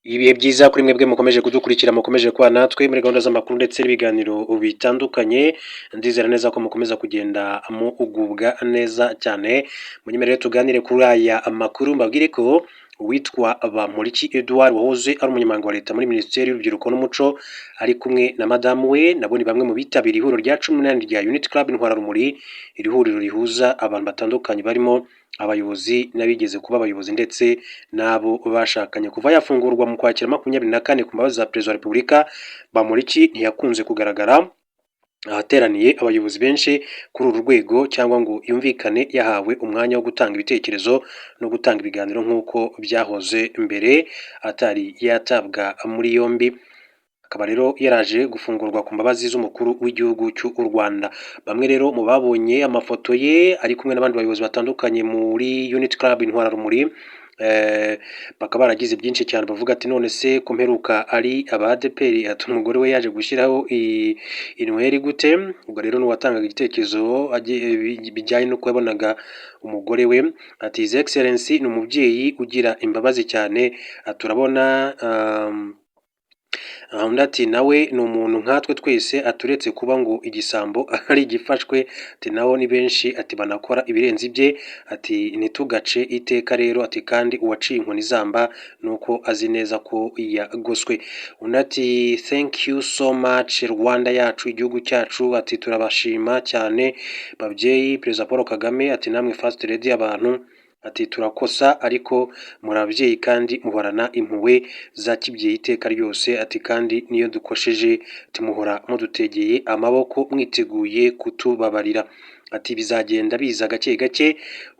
Ibihe byiza kuri mwebwe mukomeje kudukurikira, mukomeje kuba natwe muri gahunda z'amakuru ndetse n'ibiganiro bitandukanye. Ndizera neza ko mukomeza kugenda mugubwa neza cyane. Munyemerere tuganire kuri aya makuru, mbabwire ko uwitwa Bamporiki Edouard, wahoze ari umunyamabanga wa leta muri Minisiteri y'Urubyiruko n'Umuco, ari kumwe na madamu we, nabo ni bamwe mu bitabiriye ihuriro rya 18 rya Unity Club Intwararumuri. Iri huriro rihuza abantu batandukanye barimo abayobozi n'abigeze kuba abayobozi ndetse n'abo bashakanye. Kuva yafungurwa mu Kwakira 24 ku mbabazi za Perezida wa Repubulika, Bamporiki ntiyakunze kugaragara ahateraniye abayobozi benshi kuri uru rwego cyangwa ngo yumvikane yahawe umwanya wo gutanga ibitekerezo no gutanga ibiganiro nk'uko byahoze mbere atari yatabwa muri yombi. Akaba rero yaraje gufungurwa ku mbabazi z'umukuru w'igihugu cy'u Rwanda. Bamwe rero mu babonye amafoto ye ari kumwe n'abandi bayobozi batandukanye muri Unity Club Intwararumuri, bakaba baragize byinshi cyane bavuga, ati: "None se ko mperuka ari aba ADEPR?" Ati: "Umugore we yaje gushyiraho inweri gute?" Ubwo rero n'uwatangaga igitekerezo bijyanye n'uko yabonaga umugore we, ati: "His Excellency ni umubyeyi ugira imbabazi cyane." Turabona undi ati: "Nawe ni umuntu nkatwe twese," aturetse kuba ngo igisambo ari igifashwe, ati: "Naho ni benshi," ati: "banakora ibirenze ibye," ati: "Ntitugace iteka rero," ati: "kandi uwaciye inkoni izamba nuko azi neza ko yagoswe." Undi ati: "Thank you so much, Rwanda yacu, igihugu cyacu," ati: "turabashima cyane babyeyi, Perezida Paul Kagame," ati: "namwe First Lady. Abantu," ati: "turakosa, ariko muri ababyeyi kandi muhorana impuhwe za kibyeyi iteka ryose," ati: "kandi niyo dukosheje tumuhora mudutegeye amaboko, mwiteguye kutubabarira," ati: "bizagenda biza gake gake."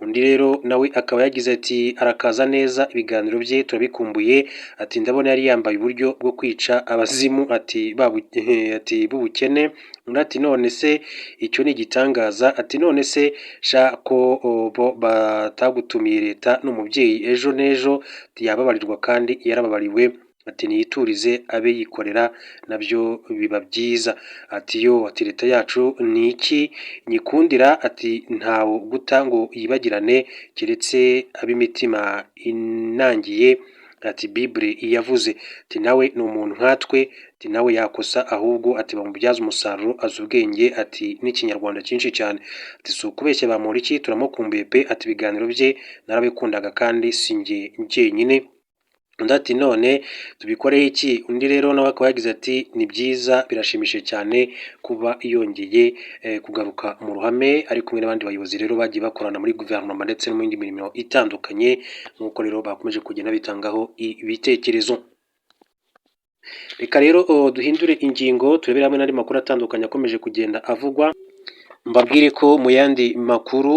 Undi rero nawe akaba yagize ati: "Arakaza neza, ibiganiro bye turabikumbuye," ati: "ndabona yari yambaye uburyo bwo kwica abazimu," ati: ati "b'ubukene." Undi ati: "None se icyo ni igitangaza?" Ati: "None se sha ko bo batagutumiye? Leta n'umubyeyi, ejo n'ejo yababarirwa kandi yarababariwe," ati: "niyiturize abe yikorera, nabyo biba byiza." Ati: "Yo," ati: "leta yacu ni iki nyikundira," ati: "ntawe guta ngo yibagirane, keretse ab'imitima inangiye," ati: "Bible yavuze," ati: "nawe ni umuntu nkatwe," ati: "nawe yakosa, ahubwo," ati: "bamubyaze umusaruro, azi ubwenge," ati: "n'ikinyarwanda cyinshi cyane." Ati: "Si ukubeshya, Bamporiki turamukumbuye pe," ati: "ibiganiro bye narabikundaga kandi si njye njyenyine." Undi ati: "None tubikoreho iki?" Undi rero nawe akaba yagize ati: "Ni byiza, birashimishije cyane kuba yongeye kugaruka mu ruhame ari kumwe n'abandi bayobozi rero bagiye bakorana muri guverinoma ndetse no mu yindi mirimo itandukanye," nk'uko rero bakomeje kugenda bitangaho ibitekerezo. Reka rero duhindure ingingo, turebere hamwe n'andi makuru atandukanye akomeje kugenda avugwa. Mbabwire ko mu yandi makuru,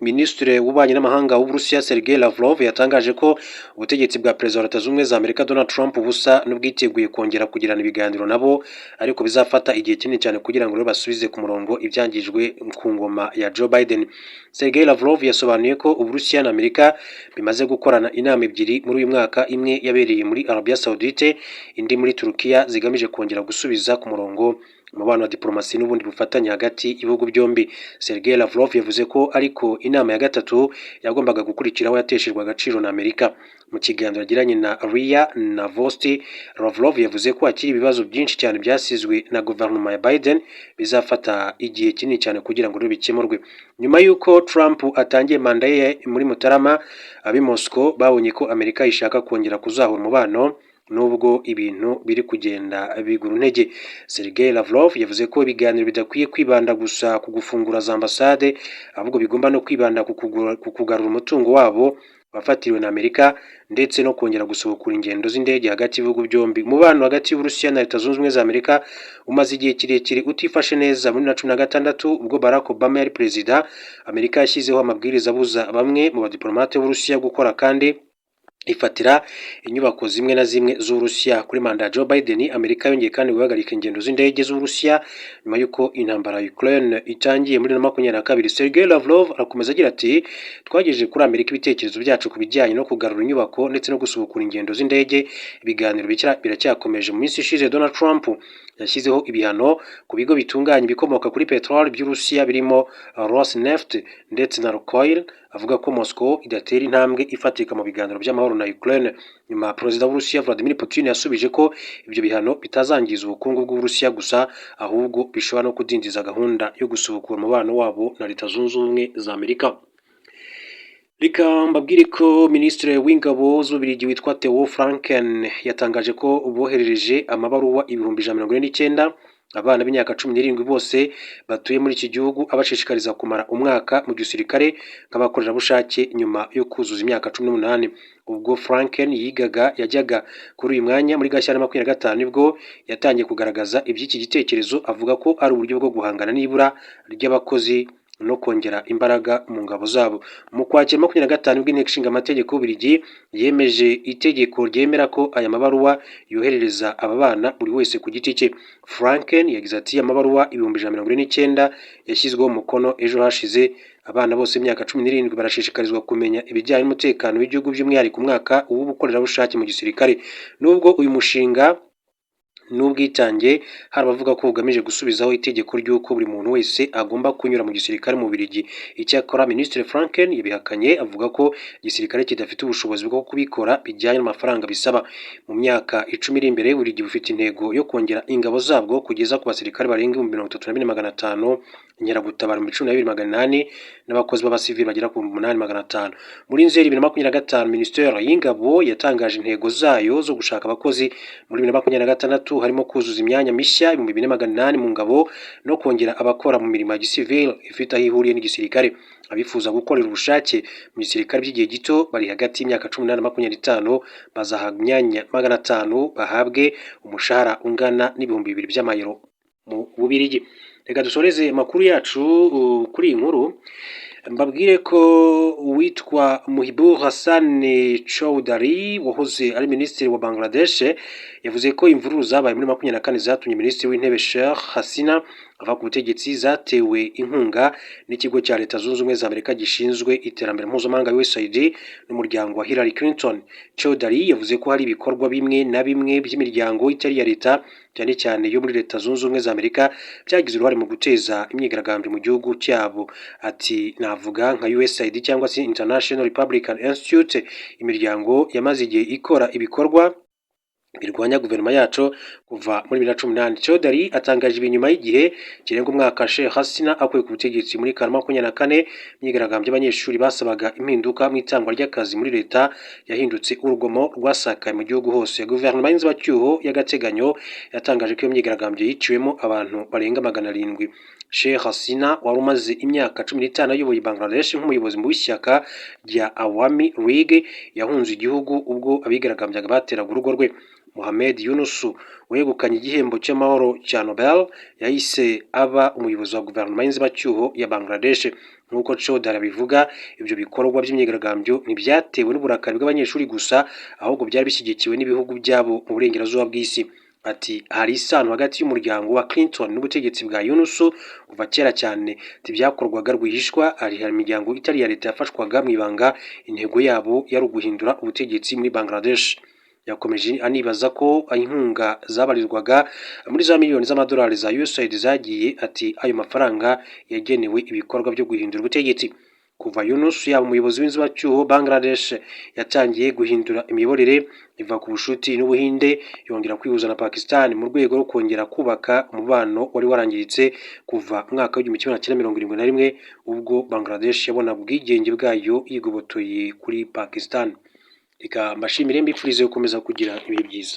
Minisitiri w'Ububanyi n'Amahanga w'Uburusiya Sergei Lavrov yatangaje ko ubutegetsi bwa Perezida wa Leta Zunze Ubumwe za Amerika Donald Trump busa n'ubwiteguye kongera kugirana ibiganiro nabo, ariko bizafata igihe kinini cyane kugira ngo rero basubize ku murongo ibyangijwe ku ngoma ya Joe Biden. Sergei Lavrov yasobanuye ko Uburusiya na Amerika bimaze gukorana inama ebyiri muri uyu mwaka, imwe yabereye muri Arabia Saudite, indi muri Turukiya, zigamije kongera gusubiza ku murongo umubano wa diplomasi n'ubundi bufatanye hagati y'ibihugu byombi. Sergei Lavrov yavuze ko ariko inama ya gatatu yagombaga gukurikiraho yateshejwe agaciro na Amerika. Mu kiganiro yagiranye na RIA Novosti, Lavrov yavuze ko hakiri ibibazo byinshi cyane byasizwe na guverinoma ya Biden bizafata igihe kinini cyane kugira ngo bikemurwe. Nyuma y'uko Trump atangiye manda ye muri Mutarama, ab'i Moscow babonye ko Amerika ishaka kongera kuzahura umubano nubwo ibintu biri kugenda bigura intege. Sergei Lavrov yavuze ko ibiganiro bidakwiye kwibanda gusa ku gufungura za ambasade, ahubwo bigomba no kwibanda ku kugarura umutungo wabo wafatiriwe na Amerika ndetse no kongera gusubukura ingendo z'indege hagati y'ibihugu byombi. Umubano hagati y'Uburusiya na Leta Zunze Ubumwe za Amerika umaze igihe kirekire utifashe neza. Muri 2016, ubwo Barack Obama yari perezida, Amerika yashyizeho amabwiriza abuza bamwe mu badiplomate b'Uburusiya gukora kandi ifatira inyubako zimwe na zimwe z'Uburusiya. Kuri manda ya Joe Biden, Amerika yongeye kandi guhagarika ingendo z'indege z'Uburusiya nyuma y'uko intambara ya Ukraine itangiye muri 2022. Sergei Lavrov arakomeza agira ati: "Twagejeje kuri Amerika ibitekerezo byacu ku bijyanye no kugarura inyubako ndetse no gusubukura ingendo z'indege. Ibiganiro biracyakomeje." Mu minsi ishize, Donald Trump Yashyizeho ibihano ku bigo bitunganya ibikomoka kuri peteroli by'Uburusiya birimo Rosneft ndetse na Lukoil, avuga ko Moscow idatera intambwe ifatika mu biganiro by'amahoro na Ukraine. Nyuma Perezida w'Uburusiya Vladimir Putin yasubije ko ibyo bihano bitazangiza ubukungu bw'Uburusiya gusa, ahubwo bishobora no kudindiza gahunda yo gusubukura umubano wabo na Leta Zunze Ubumwe za Amerika. Reka mbabwire ko Minisitiri w'Ingabo z'Ububiligi witwa Theo Francken yatangaje ko boherereje amabaruwa 149,000 abana b'imyaka 17 bose batuye muri iki gihugu, abashishikariza kumara umwaka mu gisirikare nk'abakorerabushake nyuma yo kuzuza imyaka 18. Ubwo Francken yigaga yajyaga kuri uyu mwanya muri Gashyantare 25, nibwo yatangiye kugaragaza iby'iki gitekerezo, avuga ko ari uburyo bwo guhangana n'ibura ry'abakozi no kongera imbaraga mu ngabo zabo. Mu Kwakira 25 bw'Inteko Ishinga Amategeko y'Ububiligi yemeje itegeko ryemera ko aya mabaruwa yoherereza aba bana buri wese ku giti cye. Francken yagize ati: "Amabaruwa 149,000 yashyizweho umukono ejo hashize. Abana bose b'imyaka 17 barashishikarizwa kumenya ibijyanye n'umutekano w'igihugu, by'umwihariko umwaka w'ubukorerabushake mu gisirikare." Nubwo uyu mushinga n'ubwitange, hari abavuga ko bugamije gusubizaho itegeko ry'uko buri muntu wese agomba kunyura mu gisirikare mu Bubiligi. Icyakora Minisitiri Francken yabihakanye, avuga ko igisirikare kidafite ubushobozi bwo kubikora bijyanye n'amafaranga bisaba. Mu myaka 10 iri imbere, Ububiligi bufite intego yo kongera ingabo zabwo kugeza ku basirikare barenga 34,500, inkeragutabara 12,800 n'abakozi b'abasivili bagera ku 8,500. Muri Nzeri 2025, Minisiteri y'Ingabo yatangaje intego zayo zo gushaka abakozi muri 2026, harimo kuzuza imyanya mishya 4,800 mu ngabo no kongera abakora mu mirimo ya gisivili ifite aho ihuriye n'igisirikare. Abifuza gukorera ubushake mu gisirikare by'igihe gito bari hagati y'imyaka 18 na 25 bazahabwa imyanya 500, bahabwe umushahara ungana n'2,000 by'amayero mu Bubiligi. Reka dusoreze amakuru yacu kuri iyi nkuru, mbabwire ko uwitwa Muhibur Hassan Chowdhury wahoze ari minisitiri wa Bangladesh yavuze ko imvururu zabaye muri 24 zatumye Minisitiri w'Intebe Sheikh Hasina ava ku butegetsi zatewe inkunga n'ikigo cya Leta Zunze Ubumwe za Amerika gishinzwe iterambere mpuzamahanga USAID n'umuryango wa Hillary Clinton. Chowdhury yavuze ko hari ibikorwa bimwe na bimwe by'imiryango itari iya leta, cyane cyane yo muri Leta Zunze Ubumwe za Amerika, byagize uruhare mu guteza imyigaragambyo mu gihugu cyabo. Ati: "Navuga nka USAID cyangwa se International Republican Institute, imiryango yamaze igihe ikora ibikorwa birwanya guverinoma yacu kuva muri 2018." Chowdhury atangaje ibi nyuma y'igihe kirenga umwaka Sheikh Hasina akuwe ku butegetsi muri Kanama 24. Imyigaragambyo y'abanyeshuri basabaga impinduka mu itangwa ry'akazi muri leta yahindutse urugomo rwasakaye mu gihugu hose. Guverinoma y'inzibacyuho y'agateganyo yatangaje ko iyo myigaragambyo yiciwemo abantu barenga 700. Sheikh Hasina wari umaze imyaka 15 ayoboye Bangladesh nk'umuyobozi w'ishyaka rya Awami League yahunze igihugu ubwo abigaragambyaga bateraga urugo rwe. Mohamed Yunus wegukanye igihembo cy'amahoro cya Nobel yahise aba umuyobozi wa guverinoma y'inzibacyuho ya Bangladesh. Nk'uko Chowdhury abivuga, ibyo bikorwa by'imyigaragambyo ntibyatewe n'uburakari bw'abanyeshuri gusa, ahubwo byari bishyigikiwe n'ibihugu byabo mu burengerazuba bw'isi. Ati: "Hari isano hagati y'umuryango wa Clinton n'ubutegetsi bwa Yunus kuva kera cyane. Ntibyakorwaga rwihishwa, hari imiryango itari iya leta yafashwaga mu ibanga, intego yabo yari uguhindura ubutegetsi muri Bangladesh." Yakomeje anibaza ko inkunga zabarirwaga muri za miliyoni z'amadolari za USAID zagiye, ati: "Ayo mafaranga yagenewe ibikorwa byo guhindura ubutegetsi." Kuva Yunus yaba umuyobozi w'inzibacyuho, Bangladesh yatangiye guhindura imiyoborere, iva ku bucuti n'Ubuhinde yongera kwihuza na Pakistan mu rwego rwo kongera kubaka umubano wari warangiritse kuva mu mwaka w'1971, ubwo Bangladesh yabonaga ubwigenge bwayo yigobotoye kuri Pakistan. Reka mbashimire, mbifurize gukomeza kugira ibihe byiza.